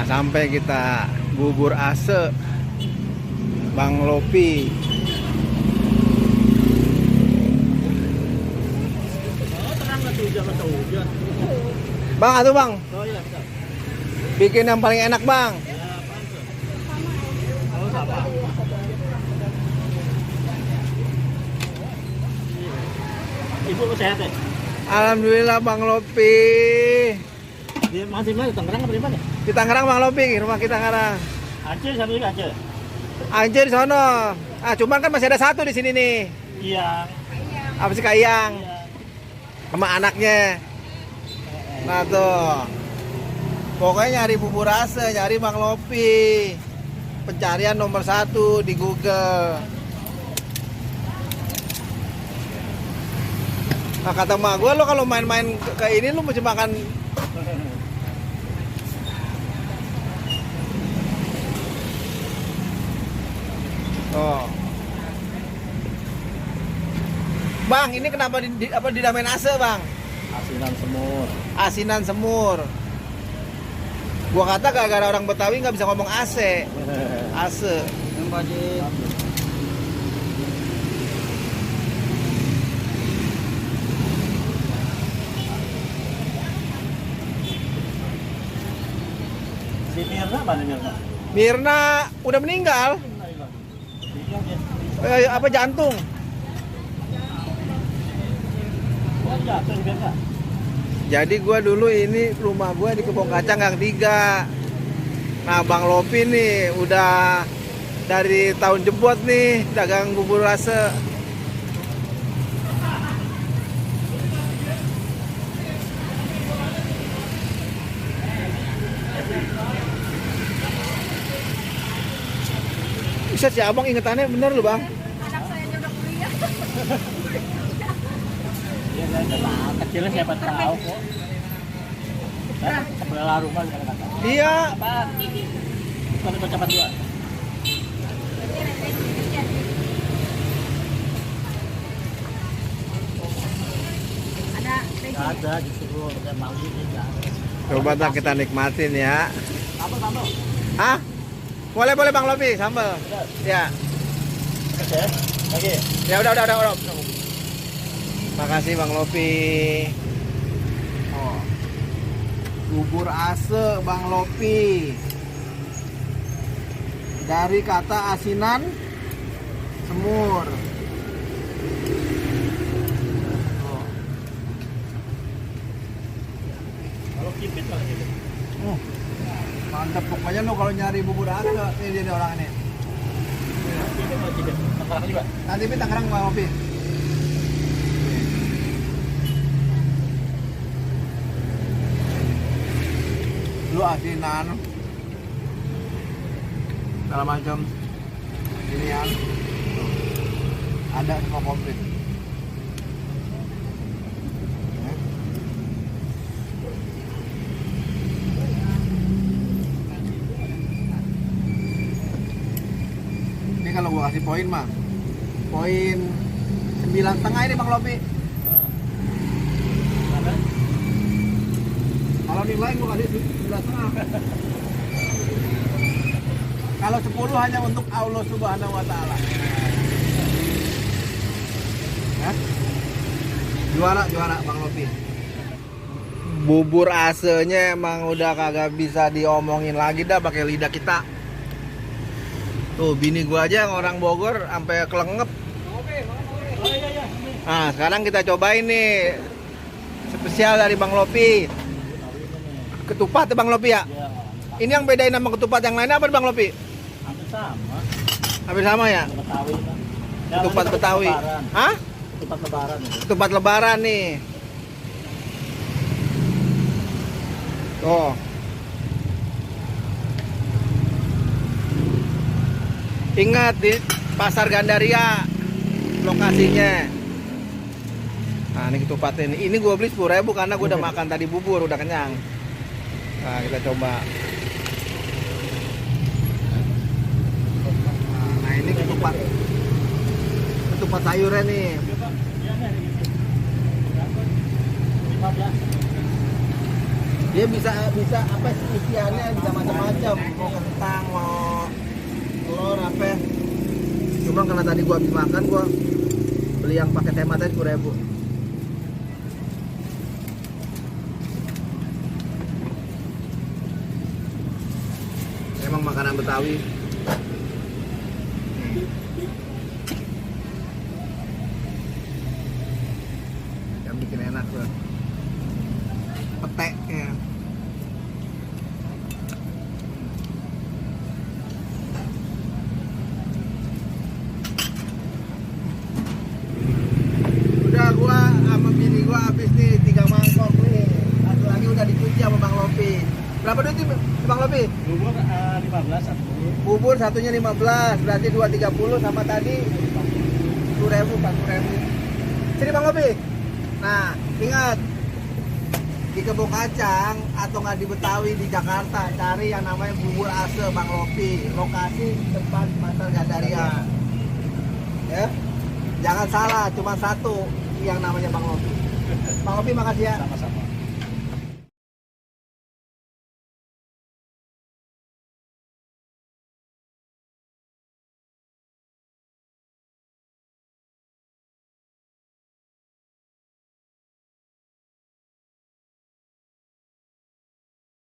sampai kita bubur ase Bang Lopi. Bang, atuh bang, bikin yang paling enak bang. Ibu sehat ya? Alhamdulillah Bang Lopi. Dia masih mana? Tangerang apa di mana? Di Tangerang Bang Lopi, rumah kita Tangerang. Aceh sama juga Aceh. Anjir di sono. Ah, cuman kan masih ada satu di sini nih. Iya. Apa sih Kayang? Sama anaknya. Nah tuh. Pokoknya nyari bubur ase, nyari Bang Lopi. Pencarian nomor 1 di Google. Nah kata emak gue, lo kalau main-main ke ini lo mesti makan. Oh. Bang, ini kenapa apa dinamain ase, Bang? Asinan semur. Asinan semur. Gua kata gara-gara orang Betawi nggak bisa ngomong ase. Ase. Si Mirna mana Mirna? Mirna udah meninggal. Apa jantung? Jatuh Mirna. Jadi gua dulu ini rumah gua di Kebon Kacang Gang 3. Nah, Bang Lopi nih udah dari tahun jebot nih dagang bubur ase. Bisa si abang ingetannya bener loh bang. Anak saya aja udah kuliah. Dia kecilnya siapa tahu kok. Sebelah rumah kata-kata. Iya. Cepat. Cepat juga. Ada justru ada mau ini enggak. Coba tak kita nikmatin ya. Sambal. Hah? Boleh Bang Lopi, sambal. Ya. Oke. Lagi. Ya udah. Makasih Bang Lopi. Oh. Bubur ase Bang Lopi. Dari kata asinan semur. Oh. Kalau kipit malah kipit. Mantap pokoknya lo kalau nyari bubur ase ini dia orang ini. Kipit. Tangerang juga. Nanti Tangerang Bang Lopi. Lu asinan segala macam ini ya ada semua komplit. Ini kalau gua kasih poin mah poin 9,5 ini Bang Lopi. Kalau nilai gua kasih 9,5. Kalau 10 hanya untuk Allah Subhanahu wa taala. Ya? Juara Bang Lopi. Bubur asenya emang udah kagak bisa diomongin lagi dah pakai lidah kita. Tuh bini gua aja yang orang Bogor sampai kelengep. Nah, sekarang kita cobain nih spesial dari Bang Lopi. Ketupat ya Bang Lopi ya? Ini yang bedain sama ketupat yang lainnya apa Bang Lopi? Hampir sama. Hampir sama ya? Betawi kan. Ketupat Betawi. Hah? Ketupat lebaran itu. Ketupat lebaran nih. Oh. Ingat di Pasar Gandaria lokasinya. Nah, ini ketupatnya ini. Ini gue beli 10.000 karena gue udah makan tadi bubur, udah kenyang. Nah, kita coba. Nah, ini ketupat. Ketupat sayurnya nih. Dia bisa apa isiannya bisa macam-macam, mau kentang, mau telur apa. Cuma karena tadi gua habis makan, gua beli yang pakai teh mata 10.000. Emang makanan Betawi. Yang bikin enak tuh. Peteknya. Udah gua sama bini gua habis nih 3 mangkok nih. Satu lagi udah dicuci sama Bang Lopi. Berapa duit nih Bang Lopi? Bubur 15 satu. Bubur satunya 15, berarti 230 sama tadi 10.000, 40.000. Sini Bang Lopi. Nah, ingat di Kebun Kacang atau nggak di Betawi di Jakarta cari yang namanya bubur ase Bang Lopi. Lokasi depan Pasar Gandaria. Ya, jangan salah, cuma satu yang namanya Bang Lopi. Bang Lopi makasih ya. Sama-sama.